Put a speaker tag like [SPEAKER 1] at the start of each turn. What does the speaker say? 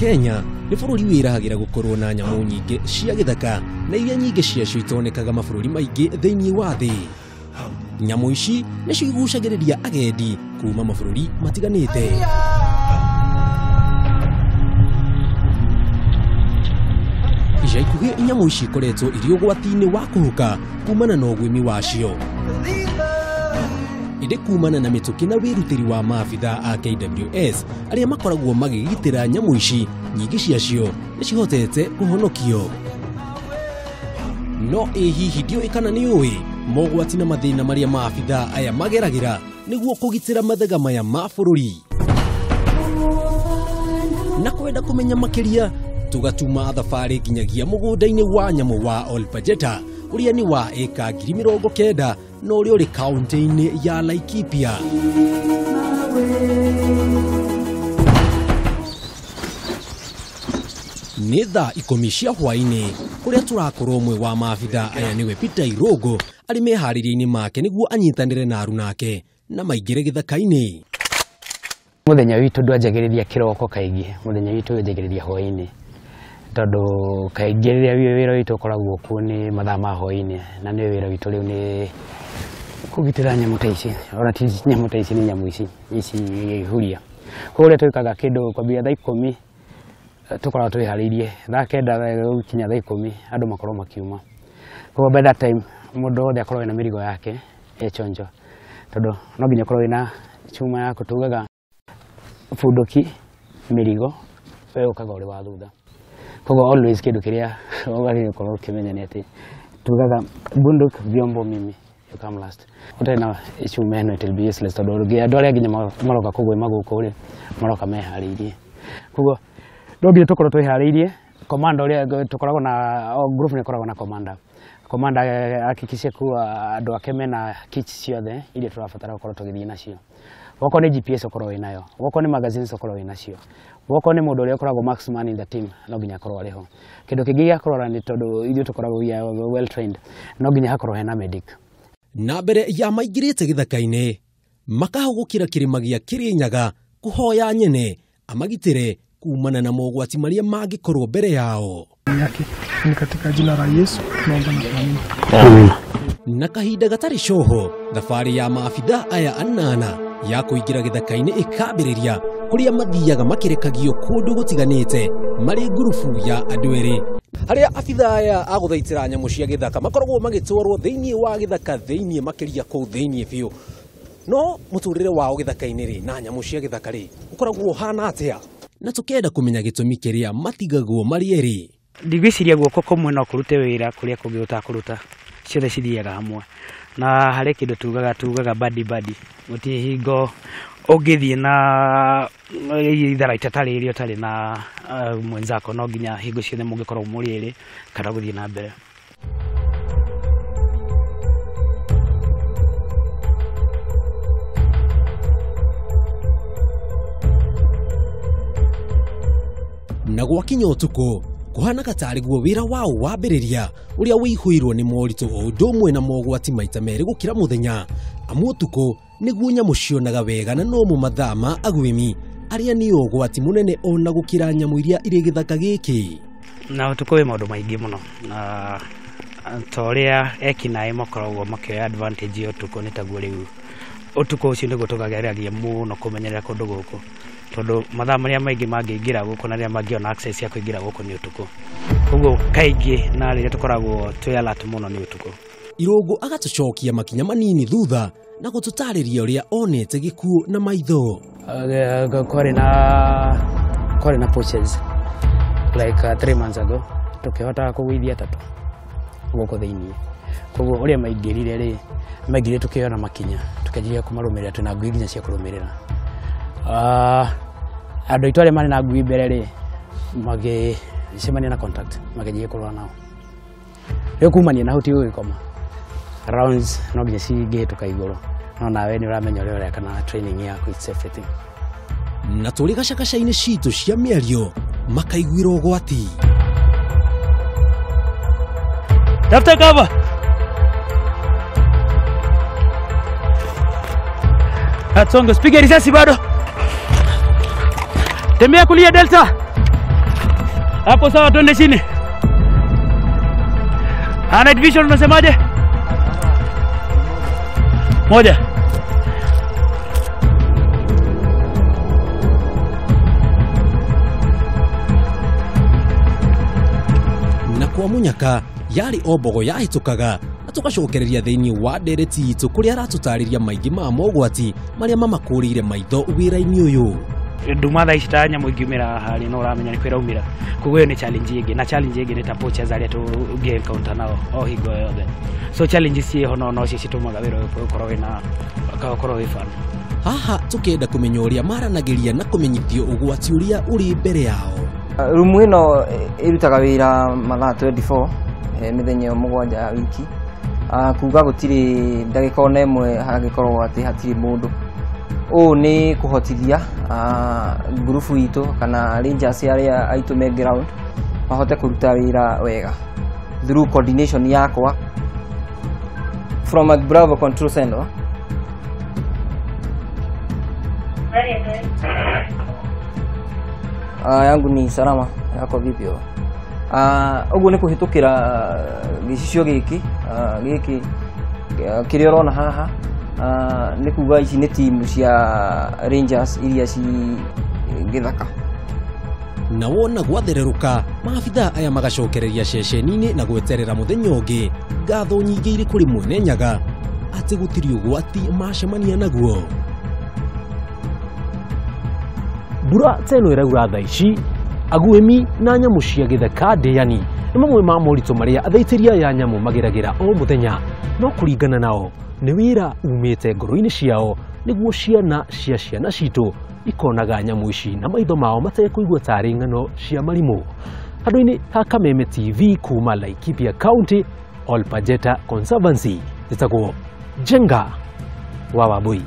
[SPEAKER 1] Kenya nĩ bũrũri wĩrahagĩra gũkorwo na nyamũ nyingĩ cia gĩthaka na iria nyingĩ ciacio itonekaga mabũrũri maingĩ thĩinĩ wa thĩ. Nyamũ ici nĩcio igucagĩrĩria agendi kuma mabũrũri matiganĩte. Ica ikuhĩ nyamũ ici ikoretwo irĩ ũgwati-inĩ wa kũhuka kumana na ũguĩmi wacio. Ĩndĩ kumana na mĩtũkĩ na wĩrutĩri wa maabithaa a KWS arĩa makoragwo magĩgitĩra nyamũ ici, nyingĩ ciacio nĩcihotete kũhonokio. No ĩ hihi ndiũĩ kana nĩ ũĩ mogwati na mathĩna marĩa maabithaa aya mageragĩra nĩguo kũgitĩra mathaga maya ma bũrũri. Na kwenda kũmenya makĩria tũgatuma thabarĩ nginyagia mũgũnda-inĩ wa nyamũ wa Olpajeta ũrĩa nĩ wa ĩka 90,000 na ũrĩa ũrĩ kaunti-inĩ ya Laikipia. Nĩ thaa 10 cia hwaĩ-inĩ kũrĩa tũrakorwo ũmwe wa maabithaa aya nĩwe Peter Irogo arĩ meharĩria-inĩ make nĩguo anyitanĩre na aruna ake na maingĩre gĩthaka-inĩ.
[SPEAKER 2] Mũthenya witũ ndwanjagĩrĩria kĩroko kaingĩ, mũthenya witũ wanjagĩrĩria hwaĩ-inĩ tondũ kaingĩ rĩrĩa wĩra witũ ũkoragwo kuo nĩ mathaa ma hwaĩ-inĩ, na nĩ wĩra witũ rĩu nĩ kũgitĩra nyamũ ta ici, ona ti nyamũ ta ici, nĩ nyamũ ici ici huria. Koguo ũrĩa twĩkaga kĩndũ kwambia thaa 10 tũkoragwo twĩharĩirie, thaa 9 gũkinya thaa 10 andũ makorwo makiuma. Koguo by that time mũndũ wothe akorwo ena mĩrigo yake e chonjo, tondũ no nginya ũkorwo wĩna chuma yaku, tugaga bunduki, mĩrigo, we ũkaga ũrĩ wa thutha. Koguo always kĩndũ kĩrĩa ũgagĩrĩirwo gũkorwo ũkĩmenya nĩ atĩ tugaga bunduki, vyombo, mimi you come last. Ũtarĩ na chuma ĩno it will be useless, tondũ andũ arĩa nginya maroka kũgwĩma gũkũ rĩ maroka meharĩirie. Koguo no nginya tũkorwo twĩharĩirie. Commander ũrĩa tũkoragwo na o group nĩ ĩkoragwo na commander. Commander hakikishe kuwa andũ ake mena kits ciothe iria tũrabatara gũkorwo tũgĩthiĩ nacio. Wokorwo nĩ GPS ũkorwo wĩnayo, wokorwo nĩ magazines ũkorwo wĩnacio, wokorwo nĩ mũndũ ũrĩa ũkoragwo max man in the team no nginya akorwo arĩ ho. Kĩndũ kĩngĩ gĩa kũrora nĩ tondũ ithuĩ tũkoragwo we are well trained, no nginya hakorwo hena medic.
[SPEAKER 1] Na mbere ya maingĩrĩte gĩthaka-inĩ makahũgũkĩra kĩrĩma gĩa Kĩrĩnyaga kũhoya nyene amagitĩre kumana na mogwati marĩa mangĩkorwo mbere yao.
[SPEAKER 3] Yake ni katika jina la Yesu tunaomba na kuamini.
[SPEAKER 2] Amen.
[SPEAKER 1] Na kahinda gatarĩ coho thabarĩ ya maabithaa aya anana ya kũingĩra gĩthaka-inĩ ĩkambĩrĩria kũrĩa mathiaga makĩrekagio kũndũ gũtiganĩte marĩ ngurubu ya andũ erĩ harĩa abithaa aya a gũthaitĩra nyamũ cia gĩthaka makoragwo magĩtwarwo thĩinĩ wa gĩthaka thĩinĩ makĩria kũu thĩinĩ biũ. No mũtũrĩre wao gĩthaka-inĩ rĩ na nyamũ cia gĩthaka rĩ ũkoragwo ũhana atĩa? Na tũkenda kũmenya gĩtũmi kĩrĩa matigagwo marĩ erĩ.
[SPEAKER 2] Ndigwĩciria guoko kũmwe no kũrute wĩra kũrĩa kũngĩ gũtakũruta, ciothe cithiaga hamwe. Na harĩ kĩndũ tugaga badi badi, gũtirĩ hingo ũngĩthiĩ na itharaita ta rĩrĩ ũtarĩ na mwenzako, no nginya hingo ciothe mũngĩkorwo mũrĩ erĩ kana gũthiĩ na mbere.
[SPEAKER 1] Na gwakinya ũtukũ kũhanaga tarĩ guo wĩra wao wambĩrĩria ũrĩa wĩihũirwo nĩ moritũ o ũndũ ũmwe na mogwati maita merĩ gũkĩra mũthenya, amu ũtukũ nĩguo nyamũ cionaga wega na nomo mathaa ma agwĩmi arĩa nĩ ũgwati mũnene ona gũkĩra nyamũ iria irĩ gĩthaka gĩkĩ.
[SPEAKER 2] Na ũtukũ wĩ maũndũ maingĩ mũno, na ta ũrĩa ekinaĩ makoragwo makĩoya advantage ya ũtukũ nĩ taguo rĩu ũtukũ ũcio nĩguo tũkageragia mũno kũmenyerera kũndũ gũkũ, tondũ mathaa marĩa maingĩ mangĩingĩra gũkũ na rĩrĩa mangĩona access ya kũingĩra gũkũ nĩ ũtukũ. Koguo kaingĩ na rĩrĩa tũkoragwo twĩ alert mũno nĩ ũtukũ.
[SPEAKER 1] Irũngũ agatũcokia makinya manini thutha na gũtũtarĩria ũrĩa onete gĩkuũ na maitho.
[SPEAKER 2] Kwarĩ na poachers like 3 months ago tũkĩhota kũgũithia 3 gũkũ thĩinĩ. Koguo ũrĩa maingĩrire rĩ, maingĩrire tũkĩona makinya tũkĩanjĩrĩria kũmarũmĩrĩra, twĩna ngui nginya cia kũrũmĩrĩra. Andũ aitũ arĩa marĩ na ngui mbere rĩ magĩcemania na contact makĩanjĩrĩria kũrũa nao. Rĩu kumania na hau ti gũgĩkoma rounds no nginya cingĩhĩtũka igũrũ, no nawe nĩ ũramenya ũrĩa ũreka na training yaku, it's everything.
[SPEAKER 1] Na tũrĩ gacagaca-inĩ citũ cia mĩario makaiguĩra ũgwati.
[SPEAKER 2] Tafuta cover. Atsonge, usipige risasi bado. Tembea kulia Delta.
[SPEAKER 4] Hapo sawa, twende chini. Night vision unasemaje? Moja.
[SPEAKER 1] Na kwa munyaka yari o mbogo yahĩtũkaga na tũgacokereria thĩinĩ wa ndereti itũ kũrĩa aratũtarĩria maingĩ ma mogwati marĩa mamakũrĩire maitho wĩra-inĩ ũyũ.
[SPEAKER 4] Nduma thaa ici ta nyamũ ingiumĩra haha rĩ, no ũramenya nĩ kwĩraumĩra. Koguo ĩyo nĩ challenge ĩngĩ, na challenge ĩngĩ nĩ ta poachers arĩa tũngĩ encounter nao o hingo yothe. So challenges ciĩho no nocio citũmaga wĩra ũyũ ũkorwo wĩna ũkorwo wĩ fun.
[SPEAKER 1] Haha tũkĩenda kũmenya ũrĩa maranagĩria na kũmenyithio ũgwati ũrĩa ũrĩ mbere yao.
[SPEAKER 5] Rumu ĩno ĩrutaga wĩra mathaa 24 mĩthenya 7 ya wiki, kuga gũtirĩ ndagĩka ona ĩmwe hangĩkorwo atĩ hatirĩ mũndũ. Ũũ nĩ kũhotithia ngurubu itũ kana rangers arĩa aitũ me ground mahote kũruta wĩra wega through coordination yakwa from a Bravo Control Center. Yangu ni salama, yako vipi wewe? Ũguo nĩ kũhĩtũkĩra gĩcicio gĩkĩ gĩkĩ kĩrĩa ũrona haha, nĩ kuga ici nĩ timu cia rangers iria ci gĩthaka.
[SPEAKER 1] Na wona gwathererũka maabithaa aya magacokereria ceceni-inĩ na gweterera mũthenya ũngĩ. Ngatho nyingĩ irĩ kũrĩ mwene Nyaga atĩ gũtirĩ ũgwati macemania naguo. Mbura ta ĩno ĩraura thaa ici, aguĩmi na nyamũ cia gĩthaka ndĩani nĩ mamwe ma moritũ marĩa athaitĩria ya nyamũ mageragĩra o mũthenya, no kũringana nao nĩ wĩra umĩte ngoro-inĩ ciao nĩguo ciana cia ciana citũ ikonaga nyamũ ici na maitho mao matekũigua tarĩ ng'ano cia marimũ. Handũ-inĩ ha Kameme TV kuma Laikipia County, Olpajeta Conservancy, njĩtagwo Njenga wa Wambui.